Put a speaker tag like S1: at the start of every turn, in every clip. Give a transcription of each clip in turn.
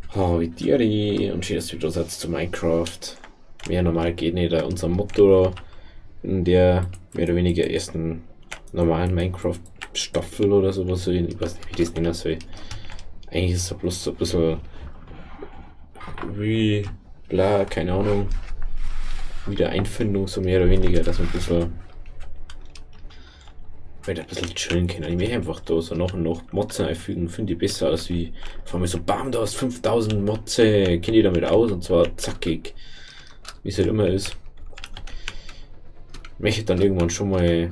S1: Habe die Ehre und schön, dass du wieder da seid zu Minecraft. Mehr normal geht nicht, unser Motto in der mehr oder weniger ersten normalen Minecraft-Staffel oder sowas. Ich weiß nicht, wie ich das nennen soll. Eigentlich ist es bloß so ein bisschen wie bla, keine Ahnung. Wiedereinfindung, so mehr oder weniger, dass man ein bisschen weil ein bisschen chillen können. Ich möchte einfach da so nach und nach Mods einfügen, finde ich besser als wie vor allem so, bam, da hast 5000 Motze, kenne ich damit aus und zwar zackig, wie es halt immer ist. Möchte dann irgendwann schon mal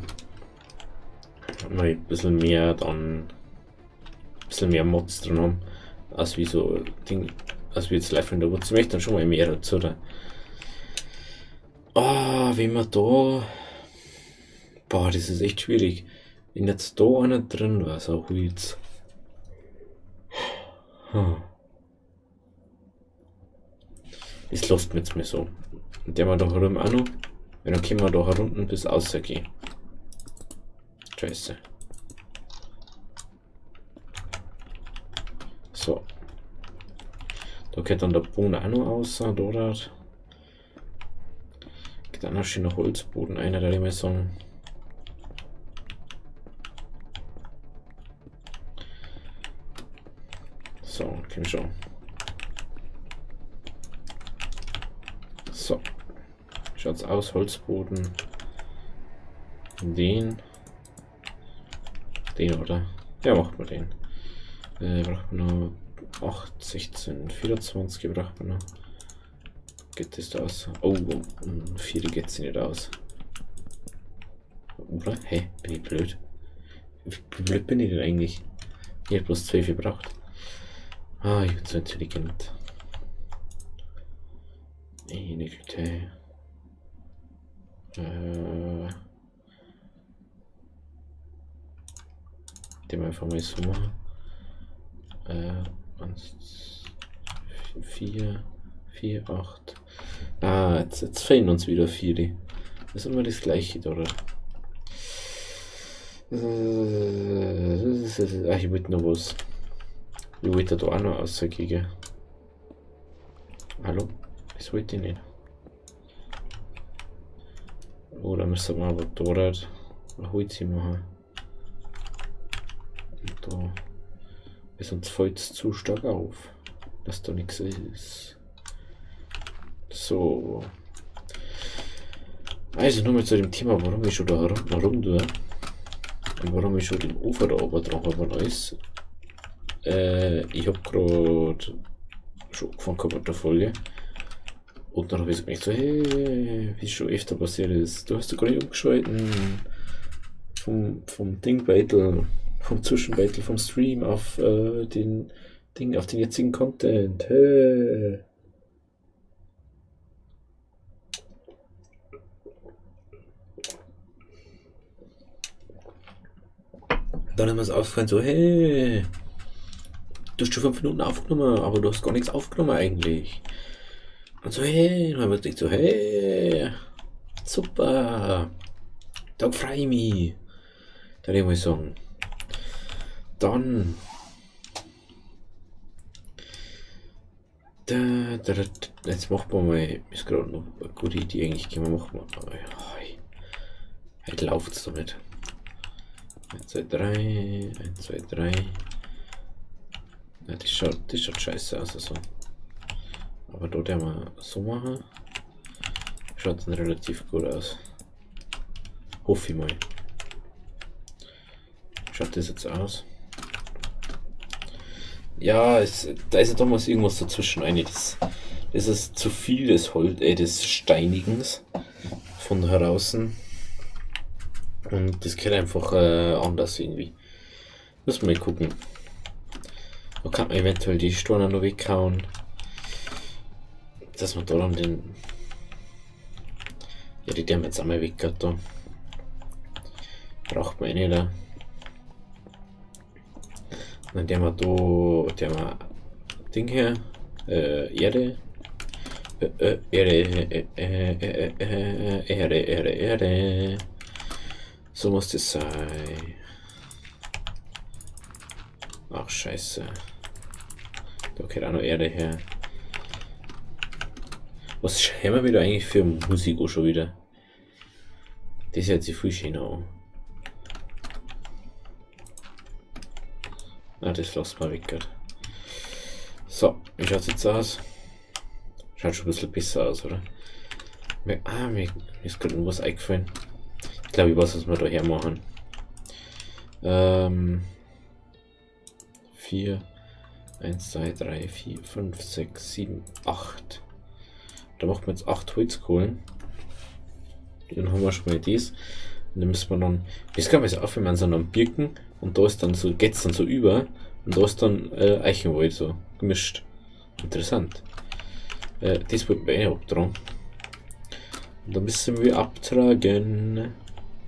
S1: ein bisschen mehr dann, ein bisschen mehr Mods drin haben, als wie so Ding, als wie jetzt Life in the Woods. Ich möchte dann schon mal mehr dazu. Da. Oh, wie man da. Boah, das ist echt schwierig. Wenn jetzt da einer drin war, so Holz. Das lässt mir jetzt mal so. Und der mal da herum auch noch. Weil dann können wir da herunten bis rausgehen. Scheiße. So. Da geht dann der Boden auch noch raus, da dort. Geht auch noch schöner Holzboden einer, da ich mal sagen. So, komm schon. So. Schaut's aus, Holzboden. Den. Den, oder? Ja, macht man den. Braucht man noch 8, 16, 24 braucht man noch. Geht das da aus? Oh, um 4 geht's nicht aus. Oder? Hä? Bin ich blöd? Wie blöd bin ich denn eigentlich? Ich hab bloß 12 gebraucht. Ah, ich bin so intelligent. Meine Güte. Dem einfach mal so machen. 1, 4, 4, 8. Ah, jetzt fehlen uns wieder 4. Das ist immer das Gleiche, oder? Ach, ich wollte noch was. Ich wollte da auch noch rausgehen. Hallo? Das wollte ich nicht. Oh, da müssen wir aber dort ein Holz machen. Und da. Sonst fällt es zu stark auf, dass da nichts ist. So. Also nochmal zu dem Thema, warum ich schon da rum tue. Und warum ich schon den Ofen da oben dran habe und alles. Ich hab grad schon angefangen gehabt mit der Folge. Und dann hab ich so gedacht, so, hey, wie es schon öfter passiert ist, du hast doch gar nicht umgeschalten vom Dingbeitel, vom Zwischenbeitel, vom Stream auf den Ding, auf den jetzigen Content. Hey. Dann ist mir's aufgefallen, so, hey, du hast schon 5 Minuten aufgenommen, aber du hast gar nichts aufgenommen eigentlich. Und so, hey, und dann hab ich gedacht so, hey, super, da freu ich mich. Da würde ich mal sagen. Dann. Da, da, da, da, jetzt machen wir mal, ist gerade noch eine gute Idee eigentlich, können wir machen. Heute läuft's damit. 1, 2, 3, 1, 2, 3. Ja, das schaut scheiße aus. Also. Aber da werden wir so machen. Schaut dann relativ gut aus. Hoffe ich mal. Schaut das jetzt aus? Ja, da ist ja damals irgendwas dazwischen. Eine, das ist zu viel des Holz, des Steinigens von draußen. Und das geht einfach anders irgendwie. Müssen wir mal gucken. Da kann man eventuell die Steine noch weghauen. Dass man da dann den. Ja, die haben jetzt einmal weg da. Braucht man eh nicht da. Dann der wir da, der wir Ding her, Erde. Erde, Erde, Erde, Erde. So muss das sein. Ach, scheiße. Da gehört auch noch Erde her. Was haben wir da eigentlich für Musik auch schon wieder? Das hört sich viel schöner an. Na, das lassen wir weg grad. So, wie schaut's jetzt aus? Schaut schon ein bisschen besser aus, oder? Mir ist gerade noch was eingefallen. Ich glaube, ich weiß, was wir da hermachen. 4, 1, 2, 3, 4, 5, 6, 7, 8. Da macht man jetzt 8 Holzkohlen. Dann haben wir schon mal das. Und dann müssen wir dann. Das kann man jetzt aufhören, wenn so dann Birken und da ist dann so, geht's dann so über und da ist dann Eichenwald so gemischt. Interessant. Das wollten wir eh abtragen. Und dann müssen wir abtragen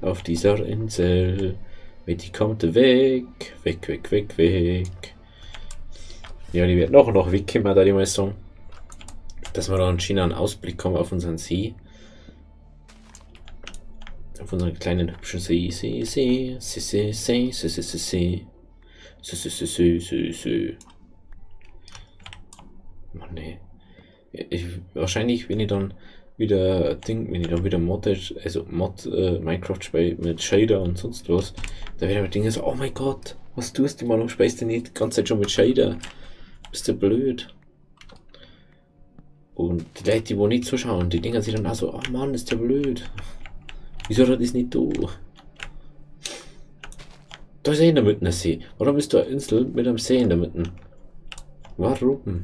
S1: auf dieser Insel. Weil die kommt weg. Weg, weg, weg, weg. Ja, die wird noch und noch wegkommen, da ich mal sagen. Dass wir da einen schönen Ausblick haben auf unseren See. Auf unseren kleinen hübschen See, See, See, See, See, See, See, See, See, See. See, See, See, See, See, See. Mann, nee. Wahrscheinlich, wenn ich dann wieder Ding, wenn ich dann wieder Mod, also Mod Minecraft spiele mit Shader und sonst was, da werde ich mir denken so, oh mein Gott, was tust du mal, warum spielst du nicht die ganze Zeit schon mit Shader? Bist du blöd? Und die Leute, die wo nicht zuschauen, die denken sich dann auch so, oh Mann, ist der blöd. Wieso hat er das nicht da? Da ist eh in der Mitte ein See. Warum ist da eine Insel mit einem See in der Mitte? Warum?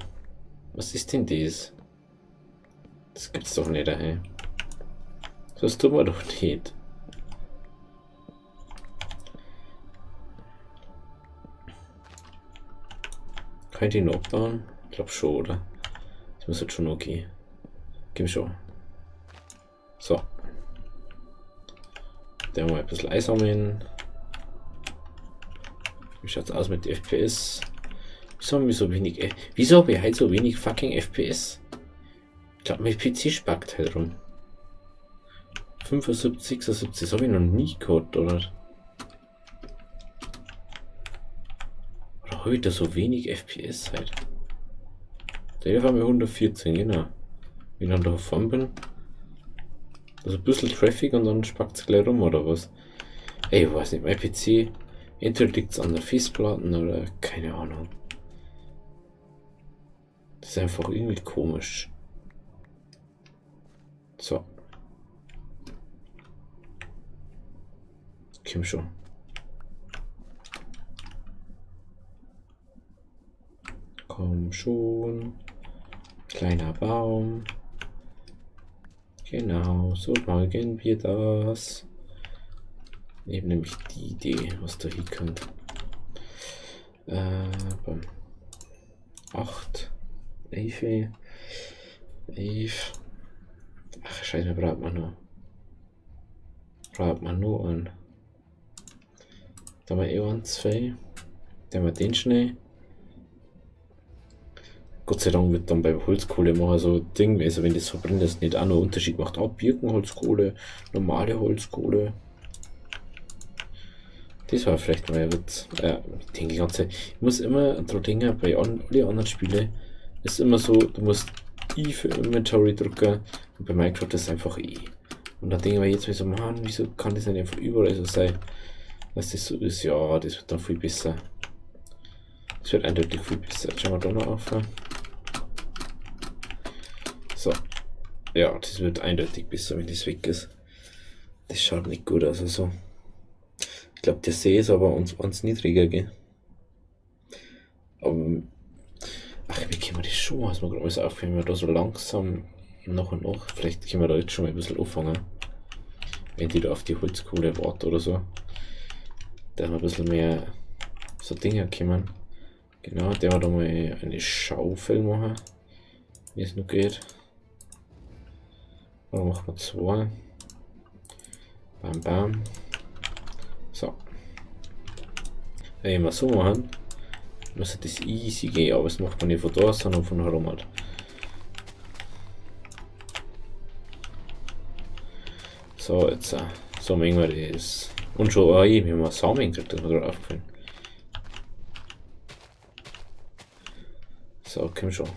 S1: Was ist denn das? Das gibt's doch nicht, ey. Das tun wir doch nicht. Kann ich den noch abbauen? Ich glaub schon, oder? Das muss jetzt schon okay. Gib schon. So. Dann mal ein bisschen Eis sammeln. Wie schaut's aus mit FPS? Wieso haben wir so wenig F-, wieso hab ich heute so wenig fucking FPS? Ich glaub, mein PC spackt halt rum. 75, 76, das hab ich noch nie gehabt, oder? Oder hab ich da so wenig FPS halt? Der war mir 114, genau. Wenn ich dann da vorn bin. Also ein bisschen Traffic und dann spackt's gleich rum, oder was? Ey, ich weiß nicht, mein PC, entweder liegt's an der Festplatte oder keine Ahnung. Das ist einfach irgendwie komisch. So. Komm schon. Komm schon. Kleiner Baum. Genau, so machen wir das. Ich hab nämlich die Idee, was da hinkommt. Bam. 8. 11. 11. Ach, scheiße, braucht man nur. Braucht man nur einen. Da haben wir eh 1, 2. Dann haben wir den schnell. Gott sei Dank wird dann bei Holzkohle machen so Ding, also wenn das verbrennt, das nicht auch noch Unterschied macht. Ah, Birkenholzkohle, normale Holzkohle. Das war vielleicht mal ein Witz. Ich denke die ganze Zeit, ich muss immer dran denken, bei alle anderen Spielen ist immer so, du musst I für Inventory drücken und bei Minecraft ist einfach E. Und dann denke ich mir jetzt so, Mann, wieso kann das nicht einfach überall so sein, dass das so ist? Ja, das wird dann viel besser. Das wird eindeutig viel besser. Jetzt schauen wir da noch auf. So. Ja, das wird eindeutig besser, wenn das weg ist. Das schaut nicht gut aus. Also. Ich glaub, der See ist aber uns niedriger, gell? Aber, ach, wie können wir das schon, was wir gerade alles aufhören, wenn wir da so langsam nach und nach, vielleicht können wir da jetzt schon mal ein bisschen anfangen. Wenn die da auf die Holzkohle warten oder so. Da haben wir ein bisschen mehr so Dinge kommen. Genau, der wir da mal eine Schaufel machen, wie es noch geht. Oder machen wir 2. Bam, bam. So. Wenn wir so machen, müsste das easy gehen, aber das macht man nicht von da, sondern von herum halt. So, jetzt so mengen wir das. Und schon, oh, wir haben Samen gekriegt, das ist mir gerade aufgefallen. So, komm schon.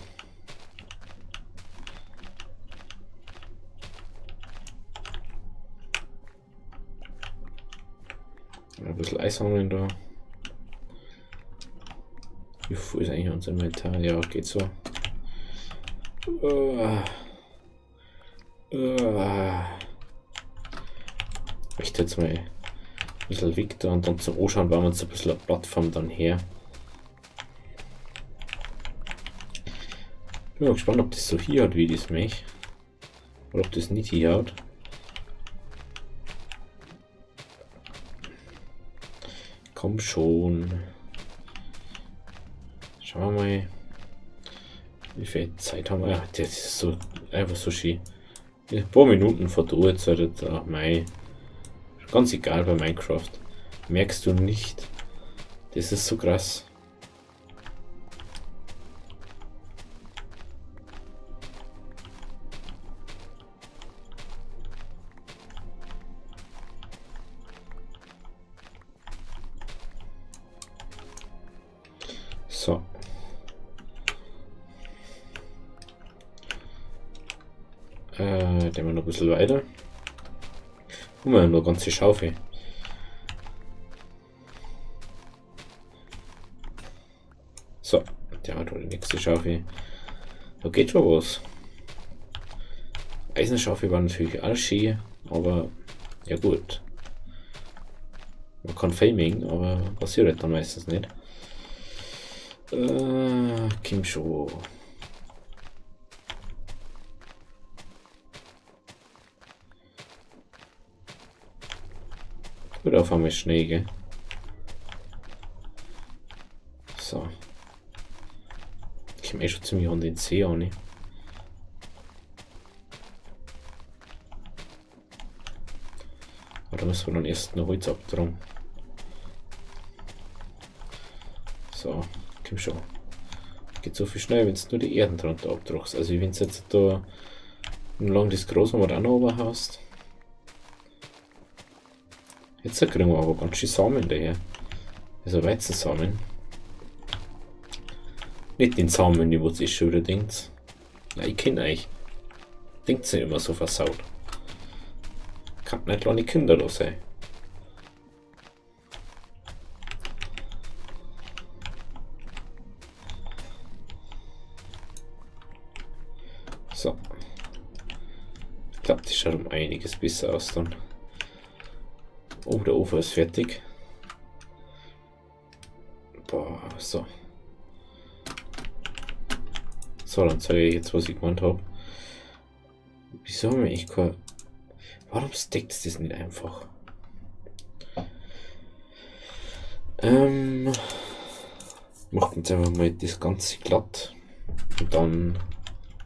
S1: Ein bisschen Eis haben wir da. Wie voll ist eigentlich unser Inventar? Ja, geht so. Ich tue jetzt mal ein bisschen weg da und dann zum Anschauen bauen wir uns ein bisschen eine Plattform dann her. Bin mal gespannt, ob das so hier hat, wie das mich. Oder ob das nicht hier hat. Komm schon. Schauen wir mal, wie viel Zeit haben wir. Ja, das ist so einfach so schön. Ein paar Minuten vor der Uhrzeit, ach mei. Ganz egal bei Minecraft. Merkst du nicht. Das ist so krass. So. Gehen wir noch ein bisschen weiter. Guck mal, noch eine ganze Schaufel. So, der hat die nächste Schaufel. Da geht schon was. Eisenschaufel war natürlich auch schön, aber ja gut. Man kann Filming, aber passiert halt dann meistens nicht. Kim schon. Gut, auf einmal Schnee, gell? So. Ich komme eh schon ziemlich an den See an, ne? Aber da müssen wir dann erst noch Holz abtragen. So, komm schon. Geht so viel schnell, wenn du nur die Erden drunter abtragst. Also wenn du jetzt da lang das Gras auch noch oben hast. Jetzt kriegen wir aber ganz schön Samen daher. Also Weizensamen. Nicht den Samen, die was ich schon wieder denkt. Na, ich kenn euch. Denkt nicht immer so versaut. Kann nicht kleine Kinder da sein. So. Ich glaub, das schaut um einiges besser aus dann. Oh, der Ofen ist fertig. Boah, so. So, dann zeige ich jetzt, was ich gemeint hab. Wieso haben wir eigentlich kein... Warum steckt das nicht einfach? Macht jetzt einfach mal das Ganze glatt. Und dann...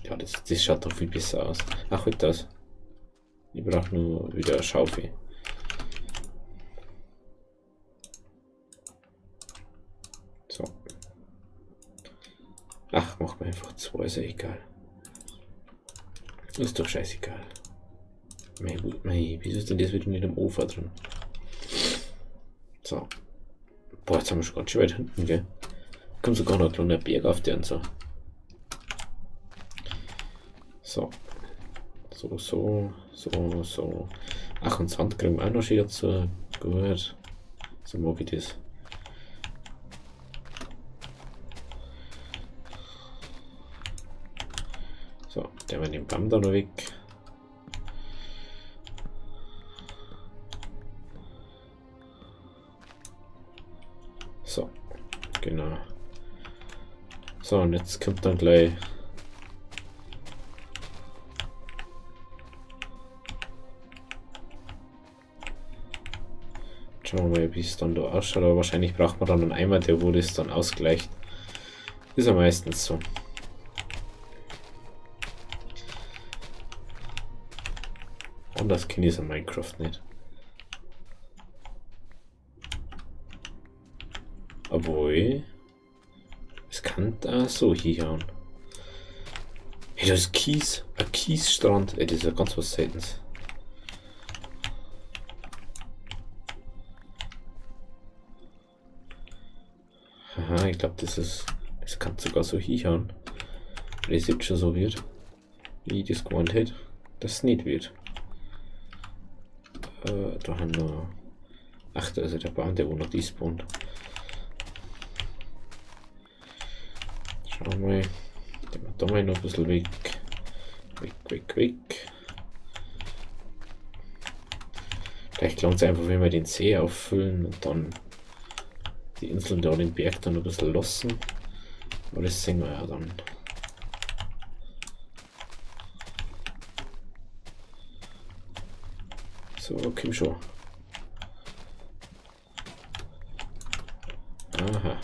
S1: Ja, das schaut doch viel besser aus. Ach, halt das. Ich brauche nur wieder eine Schaufel. So. Ach, mach mir einfach zwei, ist ja egal. Ist doch scheißegal. Mei, mei, wieso ist denn das wieder nicht im Ofen drin? So. Boah, jetzt haben wir schon ganz schön weit hinten, gell? Kommt sogar noch ein kleiner Berg auf der und so. So. So, so, so, so. Ach, und Sand kriegen wir auch noch schön dazu. Gut. So mag ich das. So, der mit dem Baum da noch weg. So, genau. So, und jetzt kommt dann gleich Schauen wir mal, wie es dann da ausschaut. Aber wahrscheinlich braucht man dann einen Eimer, der wo das dann ausgleicht. Ist ja meistens so. Anders kenne ich es in Minecraft nicht. Obwohl, es kann da so hier hauen. Hey, das ist Kies. Ein Kiesstrand. Ey, das ist ja ganz was Seltenes. Aha, ich glaub, das ist Das kann sogar so hinhauen. Weil es jetzt schon so wird, wie ich das gemeint hätte, dass es nicht wird. Da haben wir. Ach, da ist ja der Baum, der wo noch despawnt. Schauen wir mal. Den wir da mal noch ein bisschen weg. Weg, weg, weg. Vielleicht lohnt es einfach, wenn wir den See auffüllen und dann die Inseln da den Berg dann ein bisschen lassen. Aber das sehen wir ja dann. So, komm schon. Aha.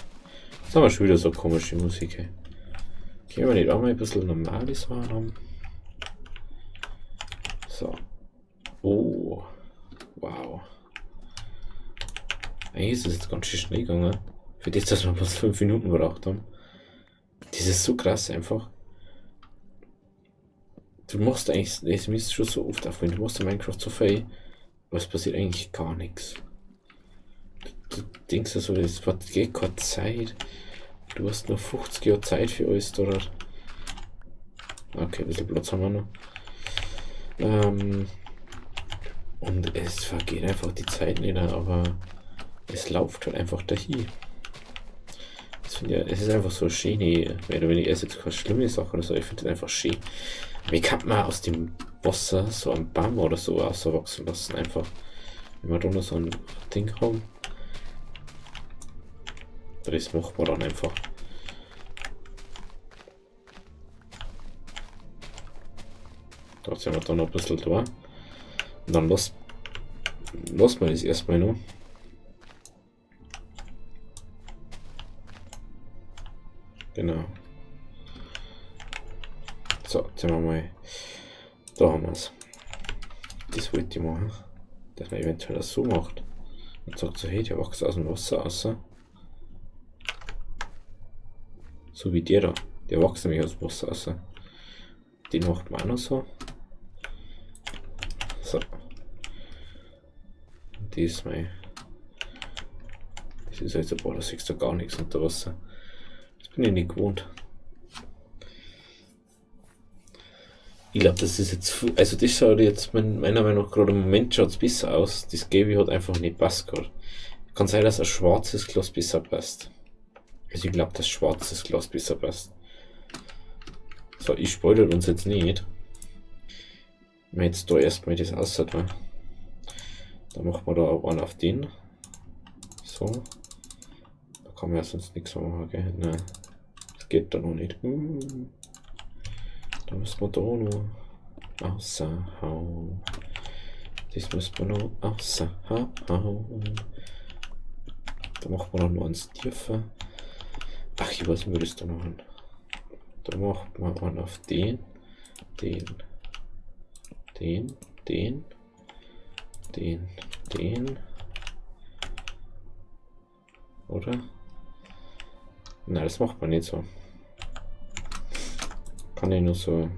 S1: Jetzt haben wir schon wieder so komische Musik. Ey. Können wir nicht auch mal ein bisschen normales haben? So. Oh. Wow. Eigentlich ist das jetzt ganz schön schnell gegangen. Für das, dass wir bloß 5 Minuten gebraucht haben. Das ist so krass einfach. Du machst eigentlich, das ist schon so oft auf, wenn du machst in Minecraft so viel, aber es passiert eigentlich gar nichts. Du denkst ja so, es geht keine Zeit. Du hast nur 50 Jahre Zeit für alles, oder? Okay, ein bisschen Platz haben wir noch. Und es vergeht einfach die Zeit nicht, aber es läuft halt einfach dahin. Das finde ich, es ist einfach so schön, mehr oder weniger, es ist jetzt keine schlimme Sache oder so, ich finde das einfach schön. Wie kann man aus dem Wasser so einen Baum oder so rauswachsen lassen, einfach. Wenn wir da noch so ein Ding haben. Das macht man dann einfach. Da sind wir dann noch ein bisschen da. Und dann lassen wir das erstmal noch. Genau. So, jetzt haben wir mal. Da haben wir's. Das wollte ich machen. Dass man eventuell das so macht. Und sagt so, hey, der wächst aus dem Wasser raus. So wie der da. Der wächst nämlich aus dem Wasser raus. Den macht man auch noch so. So. Das ist mein. Das ist also, boah, da siehst du gar nichts unter Wasser. Das bin ich nicht gewohnt. Ich glaub, das ist jetzt also das schaut jetzt meiner Meinung nach gerade im Moment schaut's besser aus. Das Gelbe hat einfach nicht passt gerade. Kann sein, dass ein schwarzes Glas besser passt. Also ich glaub, dass schwarzes Glas besser passt. So, ich spoilere uns jetzt nicht. Wenn jetzt da erstmal das aussieht, wa? Da machen wir da auch einen auf den. So. Da kann man ja sonst nichts mehr machen, gell? Nein. Das geht da noch nicht. Da müssen wir da noch raushauen. Das müssen wir noch raushauen. Da macht man noch eins tiefer. Ach, ich weiß nicht, wie das da machen. Da macht man einen auf den, den, den, den, den, den. Oder? Nein, das macht man nicht so. Kann ich nur so.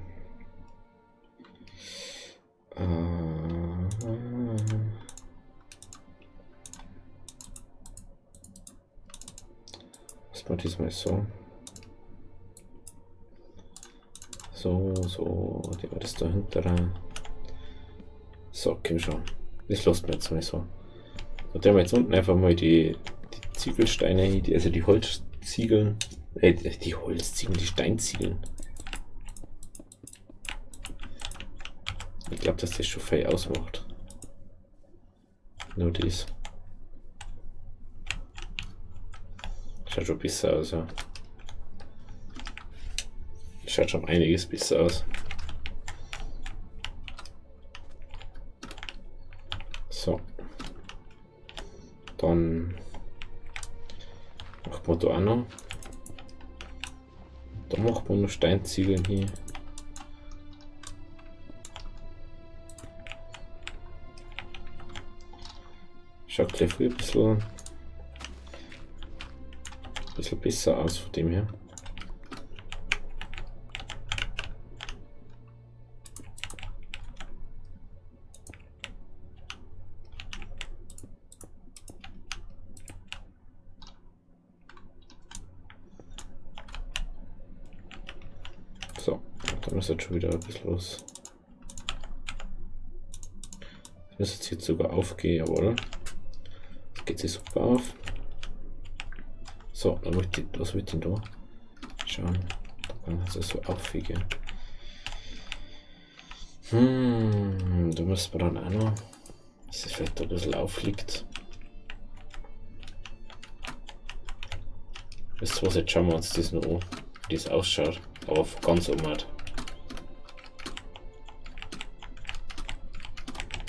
S1: Was war diesmal so? So, so, die war das dahinter. So, komm schon. Das lässt man jetzt mal so. Und da haben wir jetzt unten einfach mal die Ziegelsteine, die, also die Holzziegeln, die Holzziegeln, die Steinziegeln. Ich glaub, dass das schon fein ausmacht. Nur das. Schaut schon besser aus, ja. Schaut schon einiges besser aus. So. Dann macht man da auch noch. Da macht man noch Steinziegeln hier. Schaut gleich früh ein bisschen besser aus von dem her. So, da ist jetzt schon wieder ein bisschen was. Das müsste jetzt sogar aufgehen, jawohl. Das geht sich super auf. So, dann möchte ich, was will ich denn da? Schauen, da kann es so aufgehen. Da müssen wir dann auch noch, dass es vielleicht ein bisschen aufliegt. Wisst ihr was, jetzt schauen wir uns das noch an, wie das ausschaut, aber von ganz oben halt.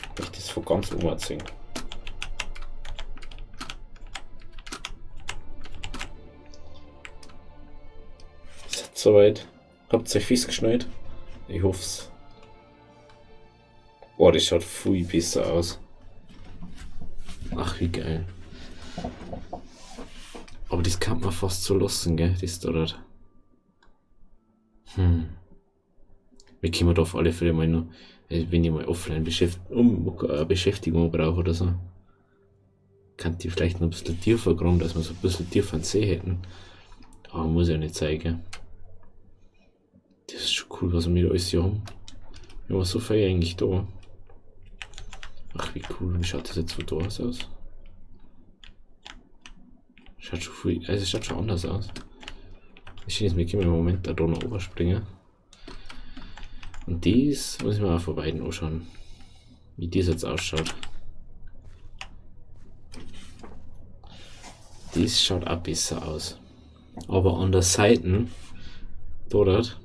S1: Ich möchte das von ganz oben sehen. Ist jetzt soweit. Habt ihr euch festgeschnallt? Ich hoff's. Boah, das schaut viel besser aus. Ach, wie geil. Aber das kann man fast so lassen, gell? Das da dort. Wir können da auf alle Fälle mal noch, wenn ich mal offline Beschäftigung brauche oder so, kann die vielleicht noch ein bisschen tiefer graben, dass wir so ein bisschen tiefer einen See hätten. Aber muss ja nicht zeigen. Das ist schon cool, was wir da alles hier haben. Wir haben so viel eigentlich da. Ach, wie cool. Wie schaut das jetzt von da aus? Schaut schon viel, also es schaut schon anders aus. Das Schöne ist, wir können im Moment da noch überspringen. Und dies muss ich mir auch von beiden anschauen, wie das jetzt ausschaut. Das schaut auch besser aus. Aber an der Seite, dort,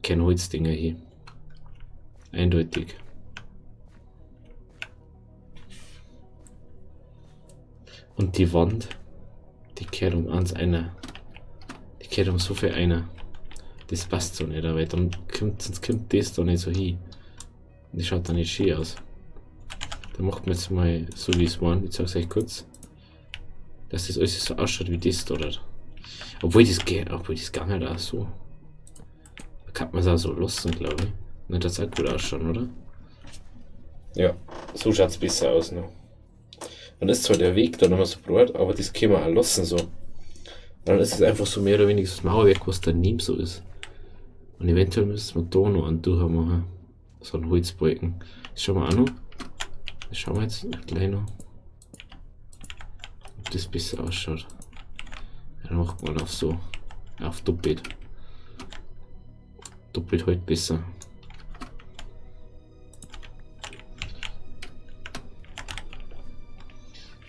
S1: kein Holzdinger hier. Eindeutig. Und die Wand, die kehrt um eins einer. Die kehrt um so viel einer. Das passt so nicht, weil dann kommt, sonst kommt das da nicht so hin. Und das schaut dann nicht schön aus. Da macht man jetzt mal so, wie es war. Ich zeig's euch kurz. Dass das alles so ausschaut wie das da. Obwohl das geht, obwohl das gar nicht auch so. Da kann man's auch so lassen, glaub ich. Nicht, dass es auch gut ausschaut, oder? Ja, so schaut's besser aus noch. Dann ist zwar der Weg da noch mal so breit, aber das können wir auch lassen so. Dann ist es einfach so mehr oder weniger das Mauerwerk, was daneben so ist. Und eventuell müssen wir da noch einen Durchhang machen. So einen Holzbalken. Das schauen wir auch noch. Das schauen wir jetzt gleich noch. Ob das besser ausschaut. Ja, dann macht man auf so. Auf doppelt. Doppelt halt besser.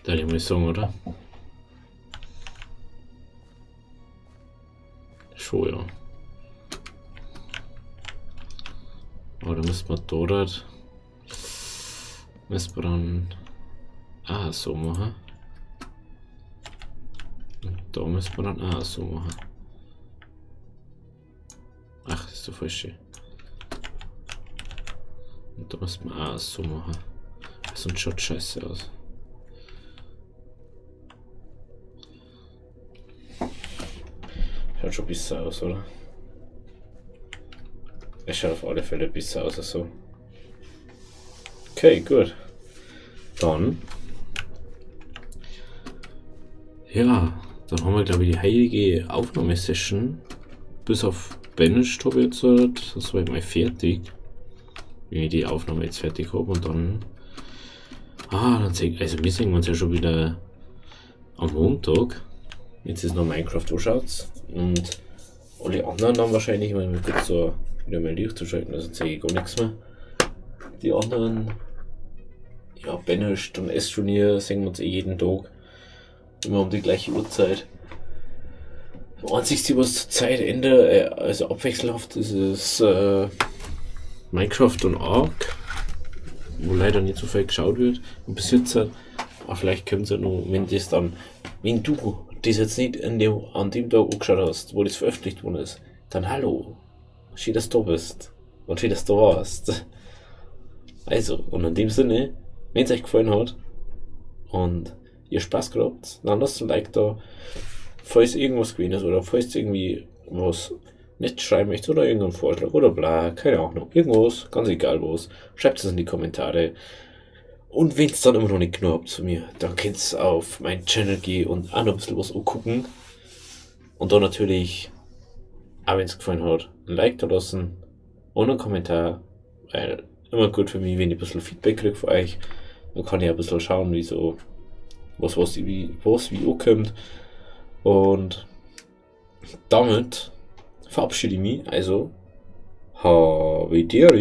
S1: Da ich mal sagen, oder? Schon, ja. Aber da müssen wir da dort. Müssen wir dann auch so machen. Und da müssen wir dann auch so machen. Ach, das ist der falsche. Und da müssen wir auch so machen. Sonst schaut scheiße aus. Schaut schon besser aus, oder? Es schaut auf alle Fälle besser aus als so. Okay, gut. Dann. Ja, dann haben wir, glaub ich, die heilige Aufnahmesession. Bis auf Banished hab ich jetzt halt, das war ich mal fertig. Wenn ich die Aufnahme jetzt fertig hab und dann. Ah, dann seh, also wir sehen uns ja schon wieder am Montag. Jetzt ist noch Minecraft anschaut und alle anderen dann wahrscheinlich, wenn wir kurz so wieder mein Licht zu schalten, also sehe ich gar nichts mehr. Die anderen, ja, Banished und S-Turnier sehen wir uns eh jeden Tag. Immer um die gleiche Uhrzeit. Das Einzige, was zur Zeit ändert, also abwechselhaft ist, ist Minecraft und Ark, wo leider nicht so viel geschaut wird und bis jetzt halt, aber vielleicht kommt's ja noch, wenn das dann, wenn du das jetzt nicht an dem Tag angeschaut hast, wo das veröffentlicht worden ist, dann hallo, schön, dass du da bist und schön, dass du warst. Und in dem Sinne, wenn's euch gefallen hat und ihr Spaß gehabt habt, dann lasst ein Like da, falls irgendwas gewesen ist oder falls irgendwie was nicht schreiben möchtet oder irgendeinen Vorschlag oder bla, keine Ahnung, irgendwas, ganz egal was, schreibt es in die Kommentare. Und wenn's dann immer noch nicht genug habt zu mir, dann könnt's auf meinen Channel gehen und auch noch ein bisschen was angucken. Und dann natürlich Auch wenn es gefallen hat, ein Like da lassen und einen Kommentar, weil immer gut für mich, wenn ich ein bisschen Feedback kriege von euch. Dann kann ich ein bisschen schauen, wie so, was wie ankommt. Und damit verabschiede ich mich. Also, habe die Ehre.